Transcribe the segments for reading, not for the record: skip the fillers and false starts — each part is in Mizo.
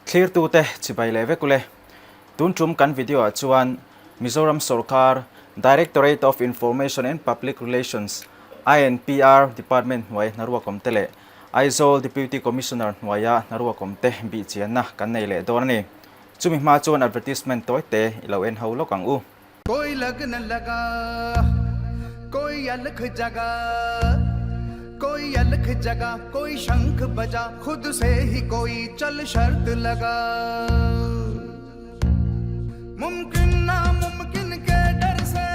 Thlirtute chibai leh vek ule. Tun tum kan video ah chuan Mizoram sawrkar Directorate of Information and Public Relations, INPR, Department hnuai hnaruak awmte leh Aizawl Deputy Commissioner hnuaia hnaruak awmte bihchianna kan nei leh dawn a ni. Chumi hma chuan advertisement tawi te i lo en ho lawk ang u. Koi lagn laga, koi alakh jaga, koi alakh jaga, koi shankh baja, khud se hi koi chal shart laga. Mumkin na mumkin ke dar se,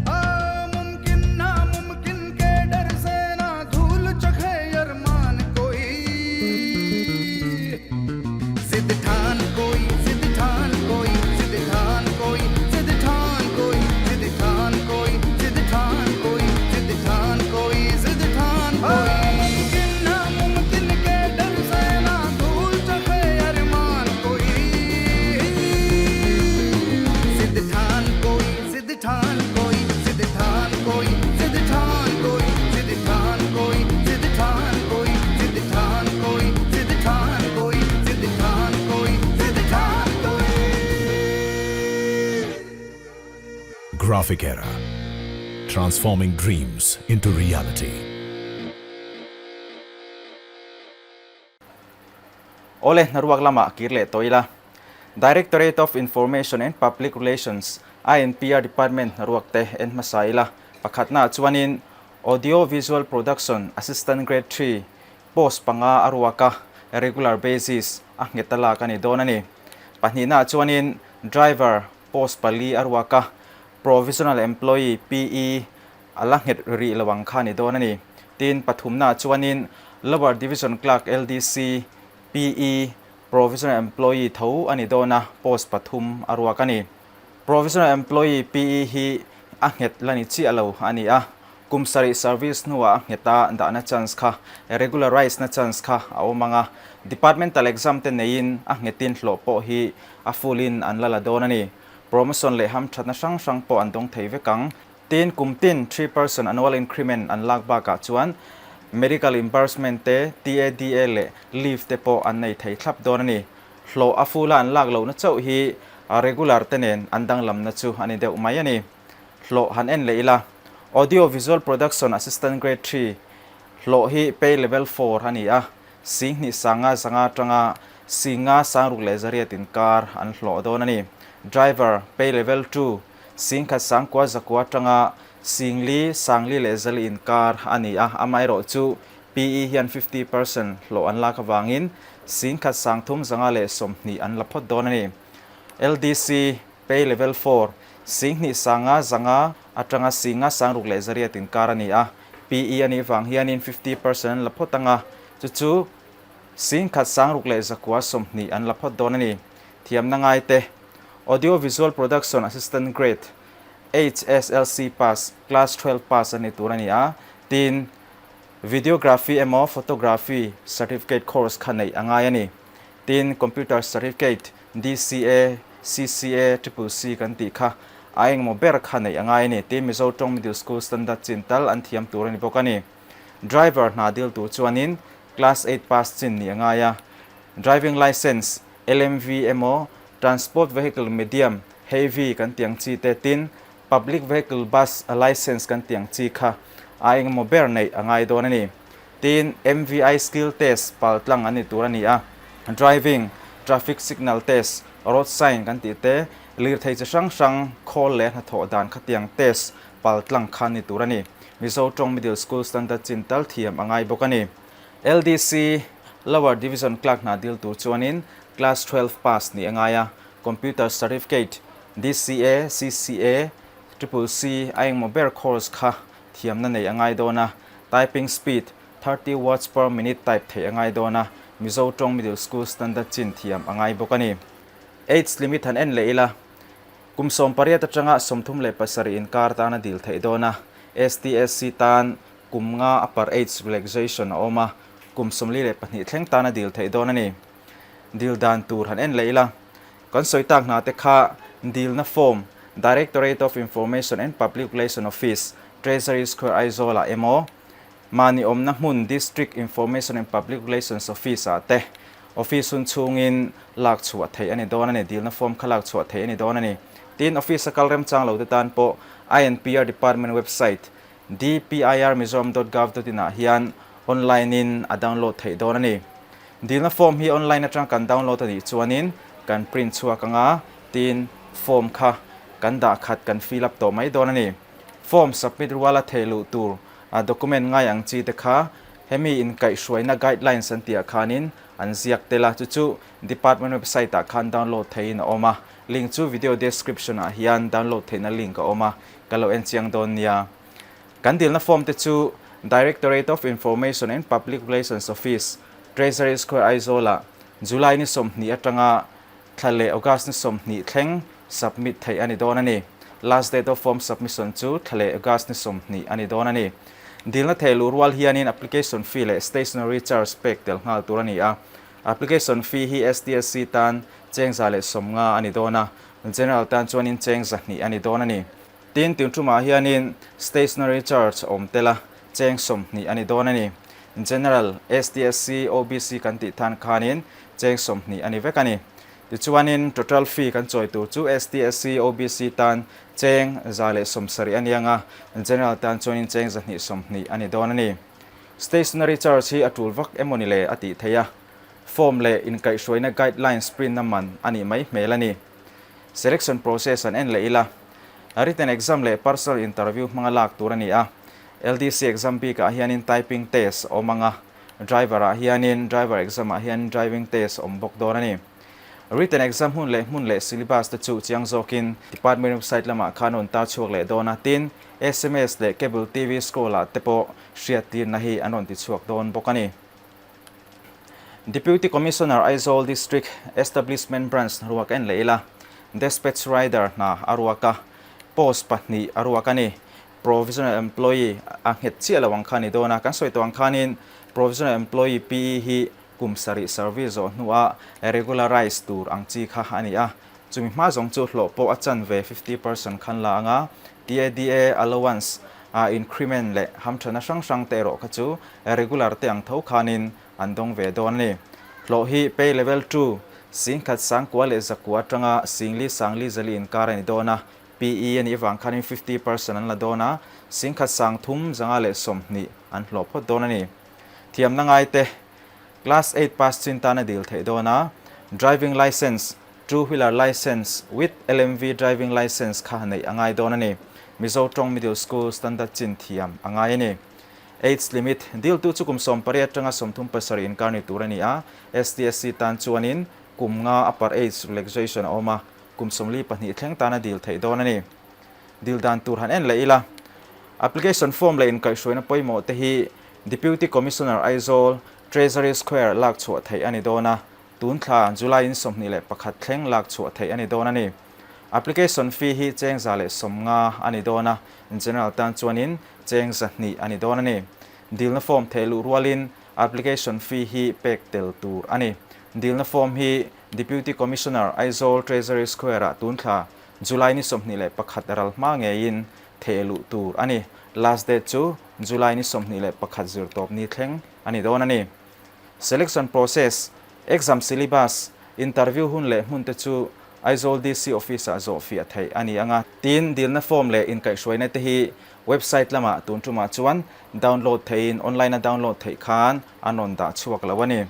a mumkin na mumkin ke dar se na dhul chakhe arman koi. Zid than koi, zid than koi, zid than koi, zid than koi, zid than koi, zid than koi, zid than koi, zid than koi. Mumkin na mumkin ke dar se na dhul chakhe arman koi. Zid than koi, zid than koi, zid than koi, zid than koi, zid than koi, zid than koi, zid than koi, zid than koi, zid than koi, zid than koi. Graphic Era, transforming dreams into reality. Awle, hnaruak lamah kir leh tawh ila. Directorate of Information and Public Relations, INPR, Department hnaruak te en hmasa ila. Pakhatnaah chuanin Audio Visual Production Assistant Grade Three post panga a ruak a, regular basis a nghet a lak a ni dawn a ni. Pahnihnaah chuanin Driver post pali a ruak a, Provisional Employee, PE, a la nghet rih lo ang kha a ni dawn a ni. Tin, pathumnaah chuanin Lower Division Clerk, LDC, PE, Provisional Employee tho a ni dawn a, post pathum a ruak a ni. Provisional Employee, PE, hi a nghet la ni chiah lo a ni a, kum sarih service hnuah a nghet a dahna chance kha, regularize na chance kha a awm ang a, Departmental exam te neiin a nghetin hlawh pawh hi a full in an la la dawn a ni. Promotion leh hamthatna hrang hrang pawh an dawng thei vek ang. Tin, kum tin 3% annual increment an lak bakah chuan medical reimbursement te, TADA leh leave te pawh an nei thei thlap dawn a ni. Hlawh a fula an lak lohna chauh hi regular te nen an danglamna chu a ni deuh mai a ni. Hlawh han en leh ila, Audio Visual Production Assistant Grade Three hlawh hi pay level four a ni a, Singhnih sanga zanga atanga Singa sangruk leh zariat inkar an hlawh dawn a ni. Driver, pay level two, Singkhat sangkua zakua atanga Singli, Sangli leh Zali inkar a ni a, amaherawh chu PE hian 50% hlawh an lak avangin Singkhat sangthum zanga leh 20 an la phawt dawn a ni. LDC, pay level four, Singhnih sanga zanga atanga Singa sangruk leh zariat inkar a ni a, PE a nih vang hianin 50% an la phawt anga, chu chu Singkhat sangruk leh zakua 20 an la phawt dawn a ni. Thiamna ngaite. Audio Visual Production Assistant Grade, HSLC pass, Class 12 pass a ni tur a ni a, tin Videography emaw Photography Certificate course kha neih a ngai a ni. Tin Computer Certificate, DCA, CCA, Triple C kan tih kha a engemaw ber kha neih a ngai a ni. Tin Mizo Tawng Middle School Standard chin tal an thiam tur a ni bawk a ni. Driver hna dil tur chuanin Class 8 pass chin nih a ngai a. Driving Licence, LMV emaw Transport Vehicle Medium, Heavy kan tih ang chi te tin Public Vehicle Bus a Licence kan tih ang chi kha a engemaw ber neih a ngai dawn a ni. Tin, MVI Skill Test pal tlang an ni tur a ni a, Driving, Traffic Signal Test, Road Sign kan tih te, lirthei chi hrang hrang khawl leh hnathawh dan khatiang test pal tlang kha ni tur a ni. Mizo Tawng Middle School Standard chin tal thiam a ngai bawk a ni. LDC, Lower Division Clerk hna dil tur chuanin Class 12 pass nih a ngai a, Computer Certificate, DCA, CCA, Triple C a engmaw ber course kha thiamna nei a ngai dawn a, Typing speed, 30 words per minute type theih a ngai dawn a, Mizo Tawng Middle School Standard chin thiam a ngai bawk a ni. Age limit han en leh ila, kum 18 atanga 37 inkar tan a dil theih dawn a, STSC tan kum nga upper age relaxation a awm a, kum 42 thleng tan a dil theih dawn a ni. Dil dan tur han en leh ila, kan sawi tak hna te kha dilna form Directorate of Information and Public Relation Office, Treasury Square Aizawl ah emaw, mahni awmna hmun District Information and Public Relations Office ah te Office hun chhungin lak chhuah theih a ni dawn a ni, dilna form kha lak chhuah theih a ni dawn a ni. Tin, office a kal remchang lo te tan pawh INPR department website dpirmizoram.gov.in ah hian online in a download theih dawn a ni. Dilna form hi online atang kan download a nih chuanin kan print chhuak anga tin form kha kan dah khat kan fill up tawh mai dawn a ni. Form submit ruala theih luh tur a document ngai ang chi te kha hemi inkaihhruaina guidelines an tihah khanin an ziak tel a, chu chu department website ah khan download theihin a awm a, link chu video description ah hian download theihna link a awm a, ka lo en chiang dawn nia. Kan dilna form te chu Directorate of Information and Public Relations Office, Treasury Square Aizawl ah July ni 20 atanga thla leh August ni 20 thleng submit theih a ni dawn a ni. Last date of form submission chu thla leh August ni 20 a ni dawn a ni. Dilna thei luh rual hianin application fee leh stationery charge pek tel nghal tur a ni a. Application fee hi STSC tan cheng 150 a ni dawn a, General tan chuanin cheng 200 a ni dawn a ni. Tin, tuntumah hianin stationery charge awm tel a, cheng 20 a ni dawn a ni. General, STSC, OBC kan tih tan khanin cheng 20 a ni vek a ni. Tichuanin total fee kan chawi tur chu STSC, OBC tan cheng 170 a ni ang a, General tan chuanin cheng 220 a ni dawn a ni. Stationery charge hi a tul vak emaw ni le a tih theih a, form leh inkaihhruaina guidelines print na man a nih mai hmel a ni. Selection process an en leh ila, written exam leh personal interview hmanga lak tur a ni a. LDC exam bikah hianin typing test awm ang a, driver ah hianin driver exam ah hian driving test awm bawk dawn a ni. Written exam hun leh hmun leh syllabus te chu chiang zawkin department website lamah khan rawn tar chhuak leh dawn a, tin sms leh cable TV scroll ah te pawh hriattirna hi an rawn ti chhuak dawn bawk a ni. Deputy Commissioner Aizawl District Establishment Branch ruak en leh ila, Despatch Rider hna a ruak a, post pahnih a ruak a ni. Provisional Employee a nghet chiah lo ang kha a ni dawn a, kan sawi tawh ang khanin Provisional Employee PE hi kum sarih service zawh hnuah regularize tur ang chi kha a ni a, chumi hma zawng chu hlawh pawh a chan ve 50% khan la ang a, TADA allowance a increment leh hamthana hrang hrang te erawh kha chu regular te ang tho khanin an dawng ve dawn a ni. Hlawh hi pay level 2, 10,000 sangkua leh zakua atanga 4,000 sangli zali inkar a ni dawn a, PE a nih vang khanin 50% an la dawn a, 10,000 sang thum zanga leh 20 an hlawh phawt dawn a ni. Thiamna ngai te, Class 8 pass chin tan a dil theih dawn a, driving licence, two wheeler licence with LMV driving licence kha neih a ngai dawn a ni. Mizo tawng middle school standard chin thiam a ngai a ni. Age limit, Diltu chu kum 18 atanga 37 inkar ni tur a ni a, STSC tan chuanin kum nga upper age relaxation a awm a, kum 42 thleng tan a dil theih dawn a ni. Dil dan tur han en leh ila. Application form leh inkaihhruaina pawimawh te hi Deputy Commissioner Aizawl, Treasury Square lak chhuah theih a ni dawn a, tun thla July in 21 thleng lak chhuah theih a ni dawn a ni. Application fee hi cheng 150 a ni dawn a, General tan chuanin cheng 200 a ni dawn a ni. Dilna form theih luh rualin application fee hi pek tel tur a ni. Dilna form hi Deputy Commissioner Aizawl Treasury Square ah tun thla July ni 21 ral hma ngeiin theh luh tur a ni. Last date chu July ni 21 zirtawp ni thleng a ni dawn a ni. Selection process, exam syllabus, interview hun leh hmun te chu Aizawl DC office ah zawh fiah theih a ni ang a. Tin, dilna form leh inkaihhruaina te hi website lamah tun tumah chuan download theihin online a download theih khan an rawn dah chhuak lo a ni.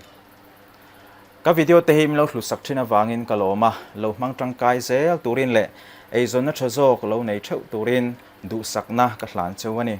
Ka video te hi min lo hlusak thin avangin ka lawm a, lo hmang tangkai zel turin leh eizawnna tha zawk lo nei theuh turin duhsakna ka hlan cheu a ni.